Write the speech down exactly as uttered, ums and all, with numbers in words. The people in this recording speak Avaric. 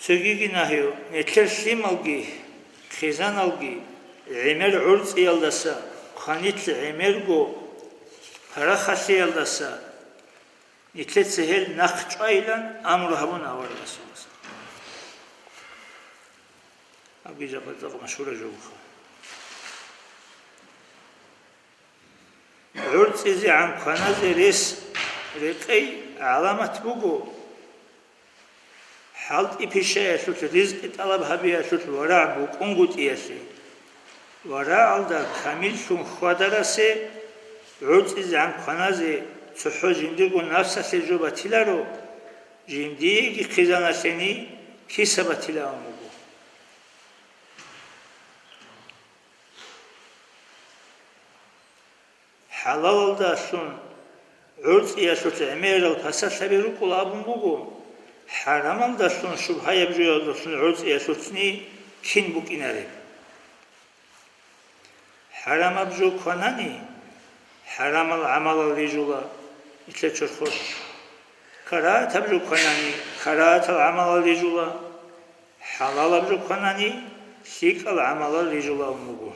Цогиги нагью, нилъер лъималги, хъизаналги гӀемер гӀурцӀиялдаса, кванилъ гӀемерго парахалъиялдаса нилъеца гьел нахъ чӀвайилан амру гьабуна аварагас. Абги жапа-, жапа машгьура жо буха. ГӀурцӀизегӀан кваназе рес рекъей гӀаламат буго, хӀалтӀи-пишаялъулъ, ризкъи тӀалаб гьабиялъулъ варагӀ букӀунгутӀиялъе. ВарагӀалда камиллъун хьвадарасе гӀурцӀизегӀан кваназе цохӀо жиндирго напсалъе жо батиларо, жиндиеги хъизаналъени киса батилаан буго. ХӀалалалдалъун гӀурцӀиялъулъ гӀемерал пасалъаби рукӀула абун буго, хӀарамалдалъун шубгьаяб жоялдалъун гӀурцӀиялъулъни кин букӀинареб? ХӀарамаб жо кванани, хӀарамал гӀамалал рижула нилъер чорхолъ. Карагьатаб жо кванани, карагьатал гӀамалал рижула, хӀалалаб жо кванани, лъикӀал гӀамалал рижула абун буго.